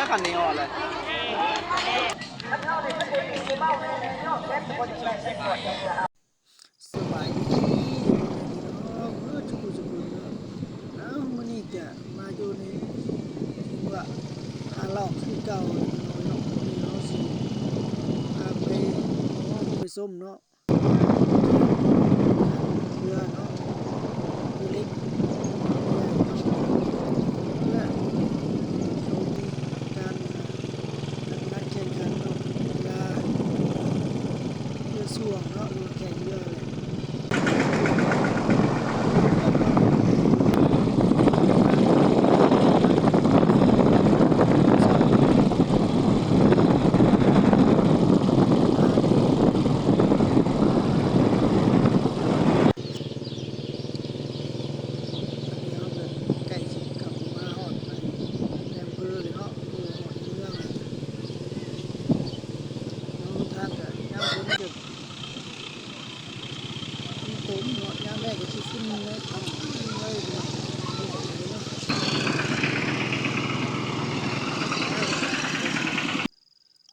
ຄັນນີ້ຮອດແລ້ວ. ສະບາຍດີພີ່ນ້ອງເບິດທຸກຄົນເນາະ. ເອົ້າ ມື້ນີ້ກະມາຢູ່ໃນເມືອງທ່າລອກຄືເກົ່າເນາະ. ມື້ນີ້ເຮົາຊິພາໄປ ໄປຊົມເນາະ ເຮືອເນາະ ເຮືອເລັກ ເຮືອ ເຮືອ ເຂົາມີການ ການແຂ່ງຂັນເນາະ ກິລາເຮືອຊ່ວງເນາະ ຫຼືວ່າແຂ່ງເຮືອ. ອັນນີ້ເຮົາກໍໃກ້ຊິເຂົ້າມາຮອດແຂວງ ໃນອຳເພີເລີຍເນາະ ເອີ ຮອດເມືອງແລ້ວ. ເນາະ ທາງກໍຍາມຝົນກໍມີຕົມເນາະ ຍາມແລ້ງກໍຊິຂຶ້ນເນາະ ເລີຍເນາະ.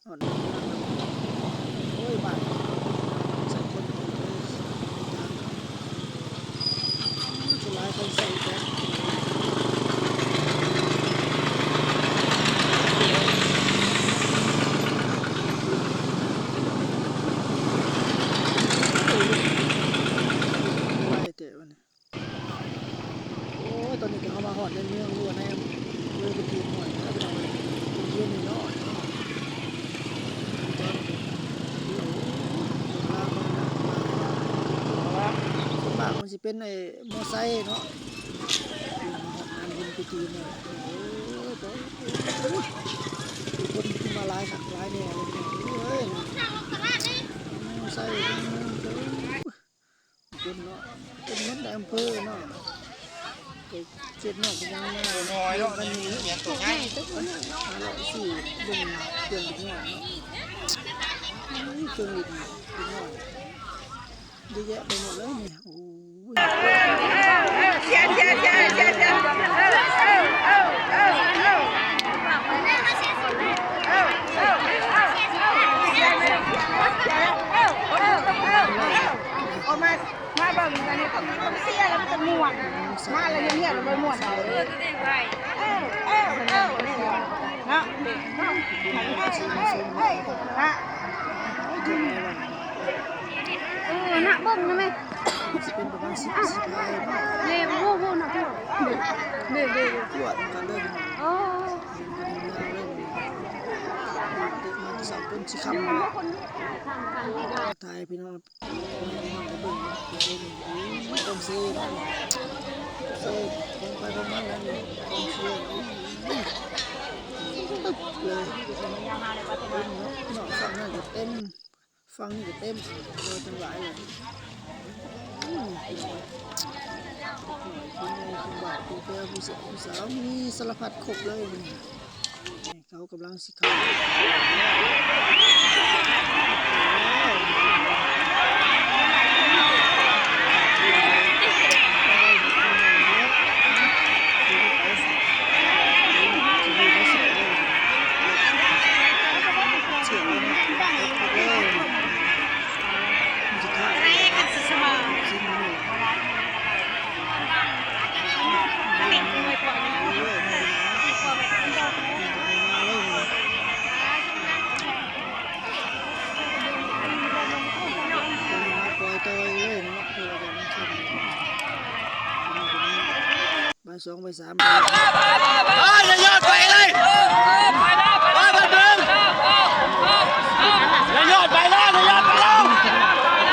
ຮອດເມືອງແລ້ວເນາະ ໂອ້ຍ ບ້ານສັງຄົມເອີຍ ໂອ້ຍ ສ່ວນຫຼາຍເພິ່ນໃສ່ແບບ ໄວແທ້ວະນີ້. ໂອ້ຍ ຕອນນີ້ກໍເຮົາມາຮອດໃນເມືອງ ຫຼືວ່າໃນອຳເພີປະຕີນນ້ອຍແລ້ວ ພີ່ນ້ອງເອີຍ. ໂຮງຮຽນນ້ອຍໆເນາະ ສ່ວນມາກມັນຊິເປັນໄອ້ມໍໄຊເນາະ. ມາຮອດງານບຸນປະຕີນນ້ອຍ ໂອ້ຍ ຄົນມາຫຼາຍຄັກຫຼາຍແນ່ເລີຍ ພີ່ນ້ອງເອີຍ. ມໍໄຊ ຄົນເນາະ ເປັນໝົດໃນອຳເພີເນາະ ໄປເຂດນອກກໍຍັງມາ ນ້ອຍເນາະ ມັນມີ ໂຕໃຫຍ່ ໂຕໃຫຍ່ ຫາເລາະຊື້ເບິ່ງເຄື່ອງເດັກນ້ອຍເນາະ ເຄື່ອງຫຼິ້ນເດັກນ້ອຍ ເຍອະແຍະໄປໝົດເລີຍນີ້. ໂອ້ຍ ອອກມາ ມາເບິ່ງອັນນີ້ ຕ້ອງ ຕ້ອງເຊຍແລ້ວມັນຈະມ່ວນ ມາແລ້ວຮຽນໆ ແລ້ວບໍ່ມ່ວນ ເອີ ເອີ ເອີ ເນາະ ເນາະ ເອີ ນະ ເບິ່ງນະແມ່ ຊິເປັນປະມານສິບ ສິບປາຍເນາະ ເດ້ ໂອ້ໂຫ ນະ ເດ້ ເດ້ ກວດນຳກັນເດີ ໂອ້ ເດັກມາແຕ່ເຊົ້າຈົນຊິຄ່ຳ ຖ່າຍໃຫ້ພີ່ນ້ອງ ໂອ້ຍ ນ້ອງໄປເບິ່ງເນາະ ໄປເບິ່ງ ໂອ້ຍ ກອງເຊຍເນາະ ເຊຍຂອງໃຜຂອງມັນແລ້ວນີ້ ກອງເຊຍ ໂອ້ຍ ຕຶບເລີຍ ເຕັມເນາະ ເນາະ ຝັ່ງນັ້ນກໍເຕັມ ຝັ່ງນີ້ກໍເຕັມ ໂອ້ຍ ຈັ່ງຫຼາຍເລີຍ ອືມ ເດັກນ້ອຍ ຜູ້ໃຫຍ່ ຜູ້ບ່າວ ຜູ້ແກ່ ຜູ້ສາວ ຜູ້ສາວ ມີສາລະພັດຄົບເລີຍມື້ນີ້ ເຂົາກຳລັງຊິເຂົ້າ ບ່າຍສອງ ບ່າຍສາມ ເອີ ນາຍຍອດໄປເລີຍ ເອີ ໄປເບິ່ງ ນາຍຍອດໄປແລ້ວ ນາຍຍອດໄປແລ້ວ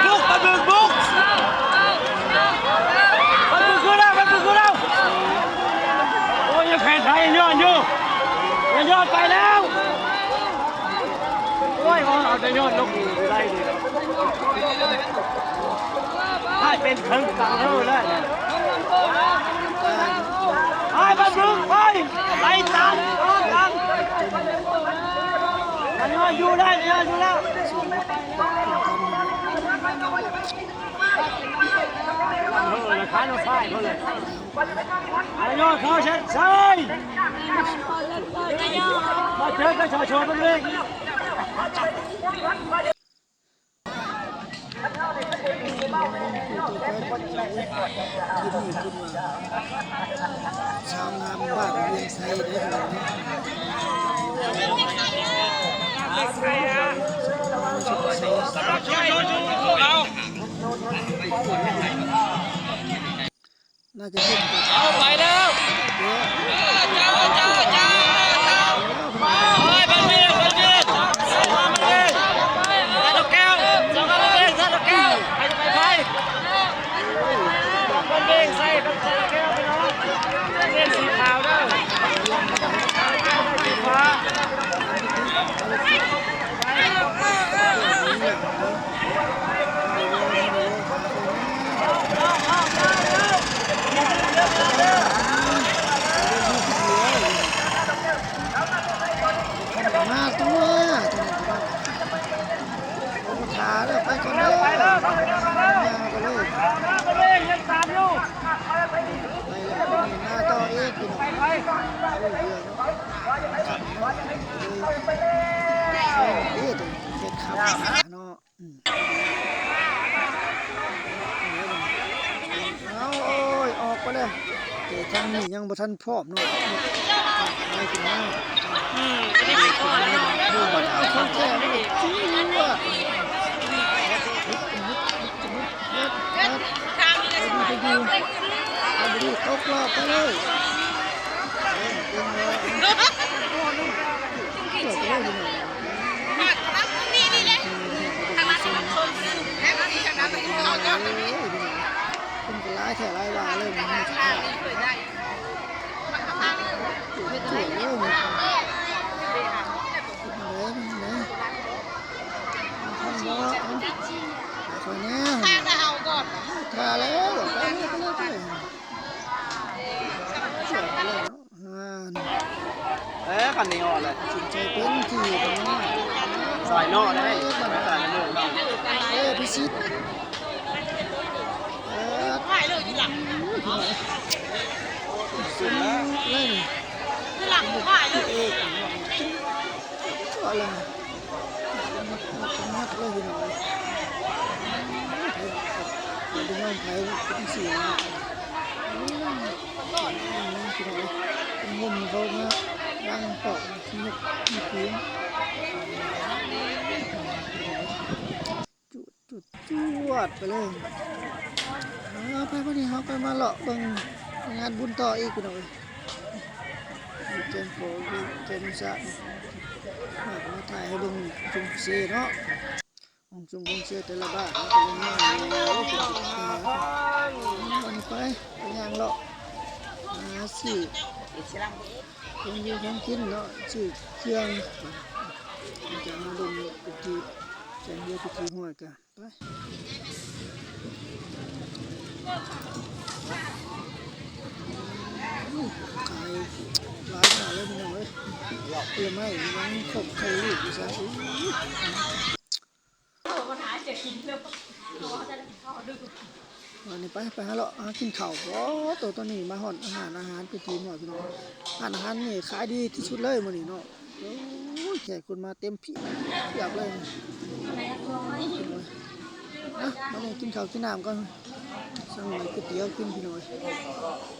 ບຸກ ໄປເບິ່ງ ບຸກ ໄປເບິ່ງຄືແລ້ວ ໄປເບິ່ງຄືແລ້ວ ໂອ້ຍ ຍັງແຂນໄທນາຍຍອດຢູ່ ນາຍຍອດໄປແລ້ວ ໂອ້ຍ ເອົາ ເອົານາຍຍອດລົງໄດ້ດີ ໃຫ້ເປັນເຄິ່ງກາງເລີຍ ໄປ ໄປ ໄປ ໄປ ໄປຕາມ ຕາມ ຕາມ ຢູ່ໄດ້ ຢູ່ແລ້ວ ເອີ ລະ ພານ້ອງຊາຍເຂົາເລີຍ ໄປຍອດເຂົາເຊັດໄຊ ມາເຈີກັບຊາວຊົນເພິ່ນເລີຍ. ສາວງາມບ້ານວຽງໄຊເດ້ ໜ້າຈະເຫັນກັນ ເອົາໄປແລ້ວ ເຈົ້າ ເຈົ້າ ເຈົ້າ ເຈົ້າ ເຈົ້າ ໂອ້ຍ ບັນເວງ ບັນເວງ ບັນເວງ ໃສ່ດອກແກ້ວ ໃສ່ດອກແກ້ວ ໃສ່ດອກແກ້ວ ໃຜຈະໄປໃຜ ບັນເວງ ໃສ່ດອກແກ້ວ ພີ່ນ້ອງ ບັນເວງສີຂາວເດີ ສີຟ້າ. ມາຕົວະ ຖ້າເດີ ໄປກ່ອນເດີ ໄປເດີ ໄປເດີ ໄປເດີ ໄປເລີຍ ໄປເລີຍ ມາຕໍ່ອີກ ພີ່ນ້ອງ ໄປ ໄປ ເອີ ເຮັດຄຳເນາະ ອືມ ເອົາ ໂອ້ຍ ອອກໄປແລ້ວ ແຕ່ທາງນີ້ຍັງບໍ່ທັນພ້ອມເນາະ ໄປຂຶ້ນມາ ອືມ ບໍ່ໄດ້ໄປກ່ອນເນາະ ເອົາຂອງແທ້ມາຈວດ ເຮັດ ເຮັດ ເຮັດ ເຮັດ ເຮັດ ເຮັດ ເຮັດ ເຮັດ ເຮັດ ເຮັດ ຕົກລອບໄປເລີຍ ເກັ່ງ ເກັ່ງ ເກັ່ງ ເກັ່ງ ເກັ່ງ ເກັ່ງ ເພິ່ນກໍຫຼາຍແທ້ຫຼາຍວ່າເລີຍ ມັນມີທ່າ ເຈົ້າເອີຍ ເປັນແນວໃດ ເປັນແນວໃດ ຄ່ອຍແດ່ ຖ້າແລ້ວ ໄປເລີຍ ໄປເລີຍ ໄປເລີຍ ເຈົ້າໄປເລີຍເນາະ. ອ່າ ເອີ ຄັນນີ້ອອກແລ້ວ ຕັດສິນໃຈເປັນທີ່ເນາະ ຊອຍເນາະ ໄດ້ ເອີ ໄດ້ ໄດ້ ເອີ ພິຊິດ ເອີ ສຸດເລີຍນີ້ ເອີ ເອົາລະ ມັດໆ ເລີຍພີ່ນ້ອງເອີຍ ບໍ່ໄດ້ຍອມໃຜ ເປັນຈັ່ງຊີ້ນະ ໂອ້ຍ ພີ່ນ້ອງເອີຍ ເປັນງຸ່ມເຂົາມາວາງເກາະ ທີ່ຍົກທີ່ຕີນ ຈວດ ຈວດ ຈວດໄປເລີຍ ເອົາ ໄປ ບາດນີ້ເຮົາກໍມາເລາະເບິ່ງງານບຸນຕໍ່ອີກ ພີ່ນ້ອງເອີຍ ຢູ່ແກ່ງໂຂງ ຢູ່ແກ່ງນ້ຳສະ ມາຖ່າຍໃຫ້ເບິ່ງຊຸມເຊເນາະ ຂອງຊຸມເຊແຕ່ລະບ້ານ ແຕ່ລະເມືອງ ໂອ້ຍ ເປັນ ເປັນ ເປັນ ອັນນີ້ໄປ ໄປຍ່າງເລາະ ຫາຊື້ ຂອງຢູ່ຂອງກິນເນາະ ຊື້ເຄື່ອງ ຈະມາເບິ່ງພິທີ ແຂ່ງເຮືອພິທີຮອດກະໄປ ຂາຍຫຼາຍຂະໜາດເລີຍພີ່ນ້ອງເອີຍ ຜົນລະໄມ້ ມັນຄົບໄຂ່ລູກຢູ່ຊະ ມານີ້ໄປ ໄປຫາເລາະຫາກິນເຂົ້າ ໂອ້ ໂຕ ຕອນນີ້ມາຮອດຮ້ານອາຫານເປັນທີ່ຮຽບຮ້ອຍ ພີ່ນ້ອງ ຮ້ານອາຫານນີ້ຂາຍດີທີ່ສຸດເລີຍມື້ນີ້ເນາະ ໂອ້ຍ ແຂກຄົນມາເຕັມພຽບ ພຽບເລີຍ ມາ ມານີ້ກິນເຂົ້າກິນນ້ຳກ່ອນ ສັ່ງໄວ້ກ໋ວຍຕຽວກິນ ພີ່ນ້ອງເອີຍ.